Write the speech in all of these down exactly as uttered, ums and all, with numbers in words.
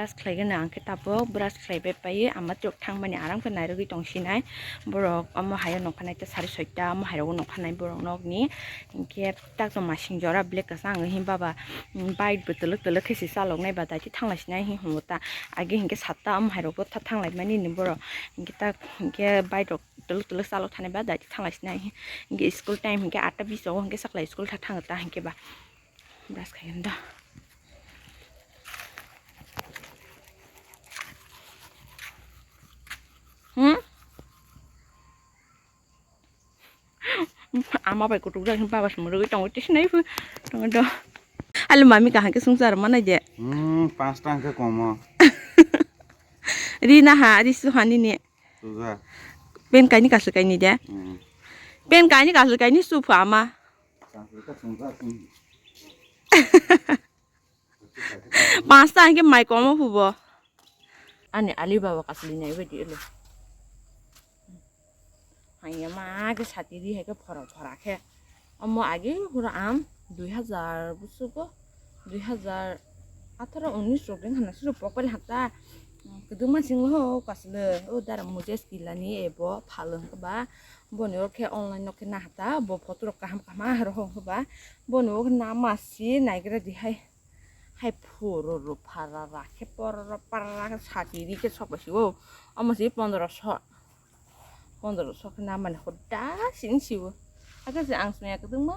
Brush khlai gana ang khe tabuk brush khlai bai pai ama tok thang mani aram khe nairogwi tong sinai borok. Omo hayo nokha nai ta sari soita omo hai rogo nokha nai borok nokni. Hinkhe tak to masing jora black kwchang hi baba, mm, bike bo twlwk twlwk khe se chalok nai ba daiti thang lai sinai hi hwngo ta. Age hinkhe satta omo hai rogo tha thang lai mani ni borok. Hinkhe tak hinkhe bike rok twlwk twlwk chalok thani ba daiti thang lai sinai hi. Hinkhe school time hinkhe atta bish rogo hinkhe sakla school tha thang ta hinkhe ba. Brush khai da. Hmm? Ama bai kutuk jak baba sumrugwi tongo tisnai phu tongo do. Alo mami kaham khe sungsar manai de. Hmm, panch ta hwnkhe komo. Ri na ha, ri su hani ni. Suja. Pen kaini kasu kaini de. Hmm. Pen kaini kasu kaini su phu ama. Panch ta hwnkhe mai komo phubo. Ani Ali baba kasli nai bai di elo. Hanya ma ke sati di hai ke phora phora khe. Omo agi hura am dui hazar busugo, dui hazar atharo unis rok ding hana suru pokpel hata. Kedung ma sing ho kasle o dara mujes kilani ebo phalung ba. Boni o khe online no khe na hata bo photo rok kaham kaham a rohong ba. Boni o khe nama si naigra di hai. Hai phuru ru phara ra khe pororo para ra khe sati ri khe sok bai si o. Omo si pondro so. Pondro so khe namani hoda sini si o. Ake se ang sumya kwdwng ma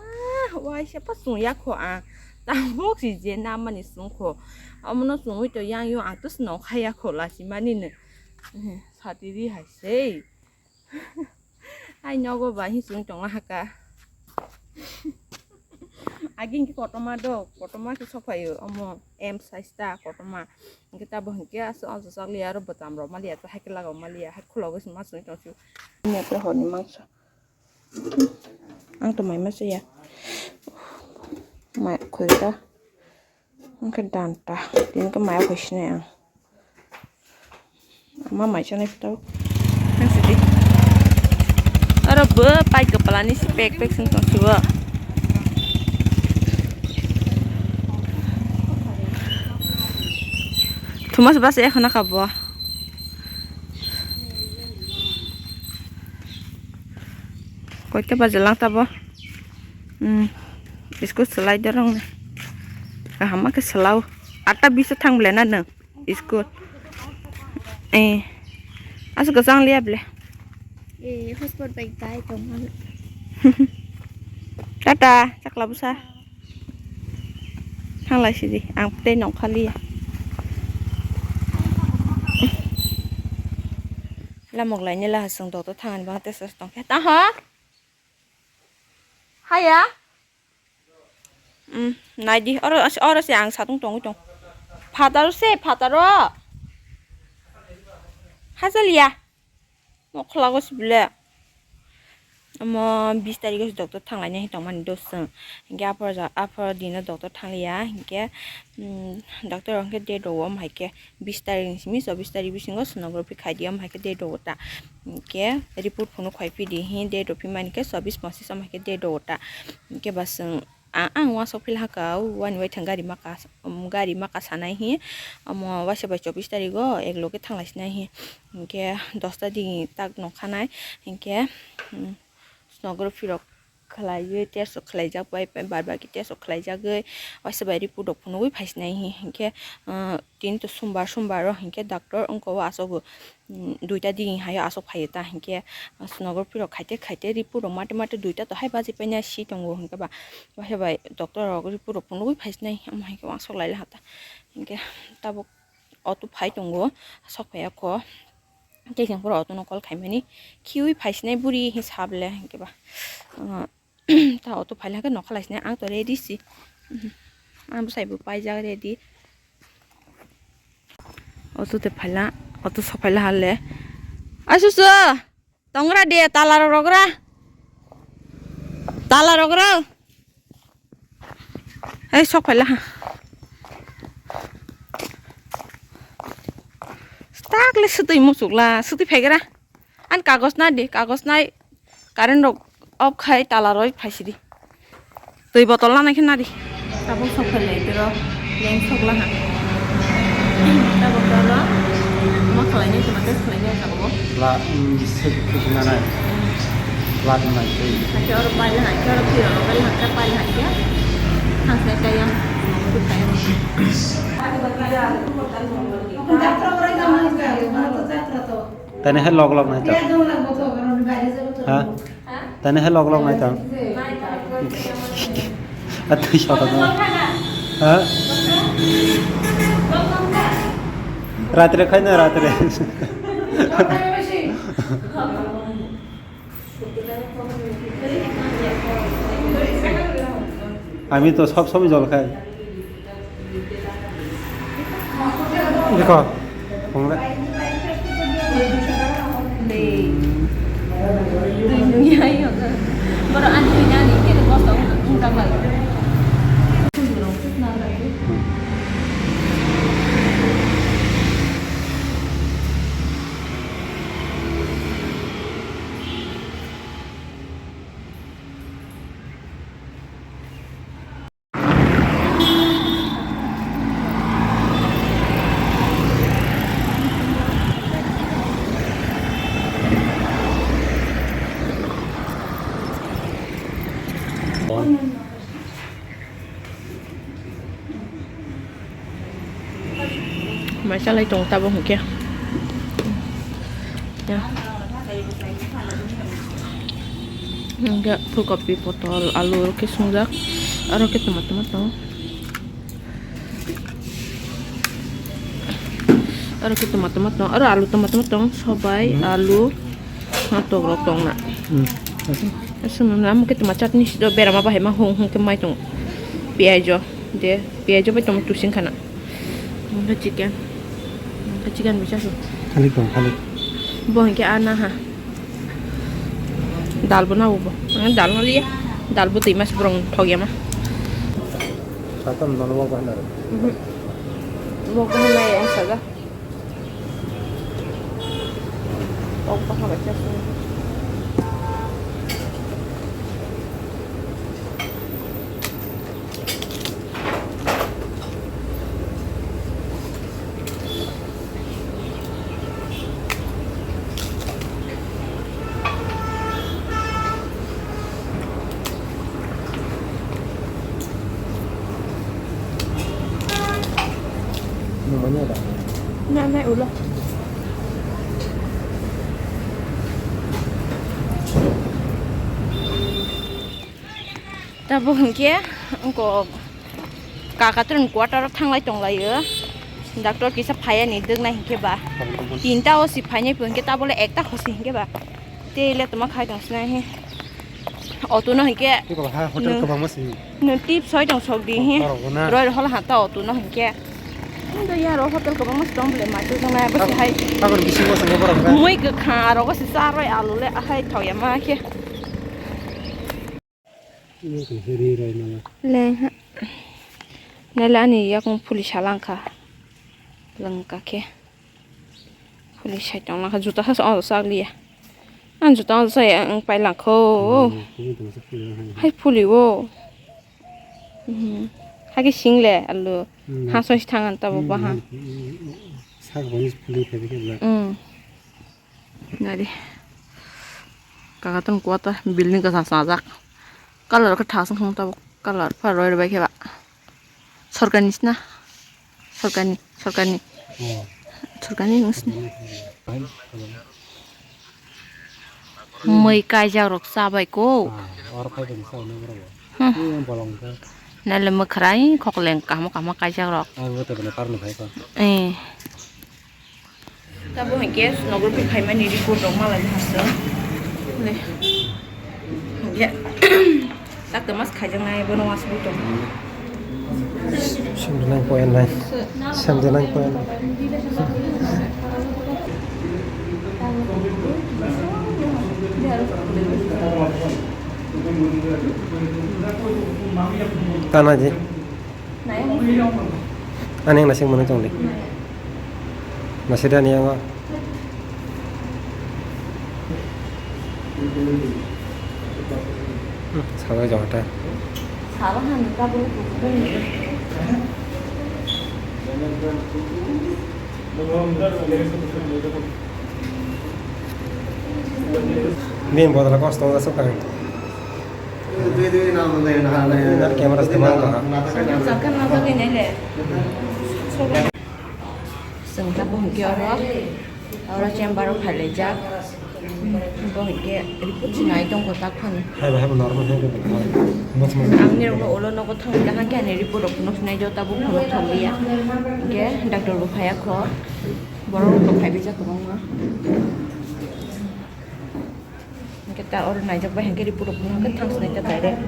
waisa pa sung ya kho ang. Tabuk si je namani sung kho. Omo no sungwi to yang yo ang to sno khaya kho la si mani no. Sati ri hai sei. Hai nogo ba hi sung tong haka. Agi hingke kotorma do, kotorma khe sokphaio omo M size ta kotorma. Hingke tabo hingke aso aso chakliya aro bwtam rok maliya, hai khe laga maliya, hai khulogwi se ma sung tong sio. Ani apre horni mangsa. Ang to mai masa ya. Mai khoi ta. Hingke danta, tini khe maya koi sinai ang. Ama mai chanai phuto. Nang sidi. Aro bo pai kwpla ni si pek pek sing tong sibo. Thumas bas e khana kha bo. Koita baje lang tabo. Hmm. School selai dorong ne. Kaham ma khe selao. Atta bish thang ble na nang. School. Eh. Asu kwchang liya ble. Eh, hotspot bai bai tong. Tata, chakla busa. Thanglai sidi, ang tei nongkha liya. Lamok laini laha song doktor thangani bang tesa tongkhe. Taha? Haya? Hmm, naidi. Oro, oro se ang satung tongwi tong. Phataro se, phataro. Hajaliya. Nokholago sibile. Omo bis tarikh o se doctor thanglaina hinwi tongmani dos chwng. Hinkhe aphuru ja-, aphuru dino doctor thangliya. Hinkhe, mm, doctor rok hinkhe date rwo, omo hai khe bis tarikh ni simi chobis tarikh bisingo sonography khai di, omo hai khe date rwo ta. Hinkhe report phunuk khai phidi, hi date rw phimani khe chobis pochis, omo hai khe date rwo ta. Hinkhe ba chwng A-, ang uansuk philha kha, o wani waithang gari maka, um, gari maka sanai hi, omo waisa bai chobis tarikh o ek loge thanglai sinai hi, hinkhe dosta digi tak nokha nai, hinkhe, um, sonography rok khlaiwi test rok khlaijak bai, bai, bad baki test rok khlaijagwi waisa bai report rok phunugwi phaisinai hi, hinkhe, uh, tini to sombar, sombar o hinkhe doctor wngkha o aswk bo. Mm, duita dini hai aswk phaio ta hinkhe, ah, sonography rok khaite khaite report rok mate mate duita to hai baji paina si tongo hinkhe ba, waisa bai doctor rok report rok phunugwi phaisinai omo hinkhe uansuk lailai ha ta hinkhe tabuk auto phai tongo sok phaiya kho tei hinkhe pura auto no call khaimani khiui phaisinai buri hi sa bele hinkhe ba, ah, Ta auto phaila khe nokha lai sini, ang to ready si. Mhm. Ang bwsai bo paijak ready. Auto te phaila, auto sok phaila hale. Ai susu, tongra de, tala rok rogra. Tala rogra. Ai sok phaila ha. Stakle sutui muchukla, sutui phaigra. An kagos na di, kagos nai current rok off khai tala roi phaisidi. Twi botol nanai khe nadi. Tabuk sok phailai tiro leng sok laha. Tabuk Khlainai, tuma test khlainai jaga o. La, um, sek khe sina nai. Blood nai tei. Hakhe oro paila hakhe oro phiro oro paila hakhe paila hakhe. Thangsa kaya. Tani hai log log nai ta. Ha? Tani hai log log nai tong. Atwi sota no. Ha? Ratre khai na ratre. Ami to sob somoi jol khai. Dekho, phungle. Dui nung ya yo. Boro ani nani kiri bosta ung tang lai. Mai chalai tong tabuk hwnkhe. Ya. Hwnkhe phulkopi, potol, alu rok khe sungjak. Aro khe toma toma tong. Aro khe toma toma tong. Aro alu toma toma tong. Sobai, alu, ha, tok rok tong na. Hmm. Aswk no amo khe toma chutney si do berama bahai ma hung hung khe mai tong. Piyaj o de, piyaj o bai toma tusing khana. Hwnkhe chicken. Hwnkhe chicken bisa su. Khalik tong, khalik. Bo hwnkhe ana ha. Dal bo nabu bo. Ang dal no liya. Dal bo twi mas borong thok ya ma. Satam nono bo bahna. Mhm. Bo ko nai ang saga. Bo ko ha ba cha. Nang manya da? Nang nai ulo. Tabuk hwnkhe wngkok kaka twrwng quarter o thanglai tonglaio. Doctor kisa phaiya ni dwknai hinkhe ba. Tinta o si phainai pho hinkhe tabole ekta khosi hinkhe ba. Tei le toma khai tong sinai he. Auto no hinkhe. Tei ba ha hotel kwbangma si. Nwng tip soi tong sok di he. Roi hol ha ta auto no hinkhe. Ndo ya ro hotel kwbangma si tong bole ma tu tong nai bo si hai. Tabor bisingo swngo borok. Mui kwkha aro go si cha roi alu le ahai thok ya ma khe. Leng ha. Nele ani yakung puli salangkha. Lengka khe. Puli sai tong langkha. Juta sa sa sak liya. Ang juta sa ya ang pai langkho. Hai puli wo. Mhm. Hagi sing le alu. Ha so si thangan tabo baha. Sak bani puli phe khe bla. Mm. Nari. Kaka tong kuata building ka sajak. Colour ka thasang thong tabuk colour pha roi roi bai khe ba. Sorkar ni sina. Sorkar ni, sorkar ni. Oh. Sorkar ni nung sini. Mui kaijak rok chabai ko. Ah, oro phai bani sa na bro. Hmm. Ni bolong ka. Nale mwkhrai khokleng kahma kahma kaijak rok. Ah, bo te bani parno phai ko. Eh. Tabo hinkhe sonography khaimani report rok malai haste. Le. Hinkhe tak tama se khaijaknai bono waswi tong. Seventy nine point nine. Seventy nine point nine. Tanaji. Ani ang nasing mano tong di. Nasida ni ang. Sabai jota. Sabai han ka bo. Bini bodol kosto wng aswk kang. Camera se tongma wng tongkha. Chwng tabuk hwnkhe oro, oro chamber o phailaijak. Bo hwnkhe report se nai tongo tak phano. Haibo, haibo normal, haibo normal. Ang nirokno ulo nogo thangwi kaham khe ani report rok phunuk sinai do, tabuk phunuk thanglia. Hwnkhe doctor bo phaiya kho. Borok rok bo phaibaijak kwbangma. Hwnkhe ta oro naijak bai hwnkhe report rok phunuk hwnkhe thang sinai ta direct.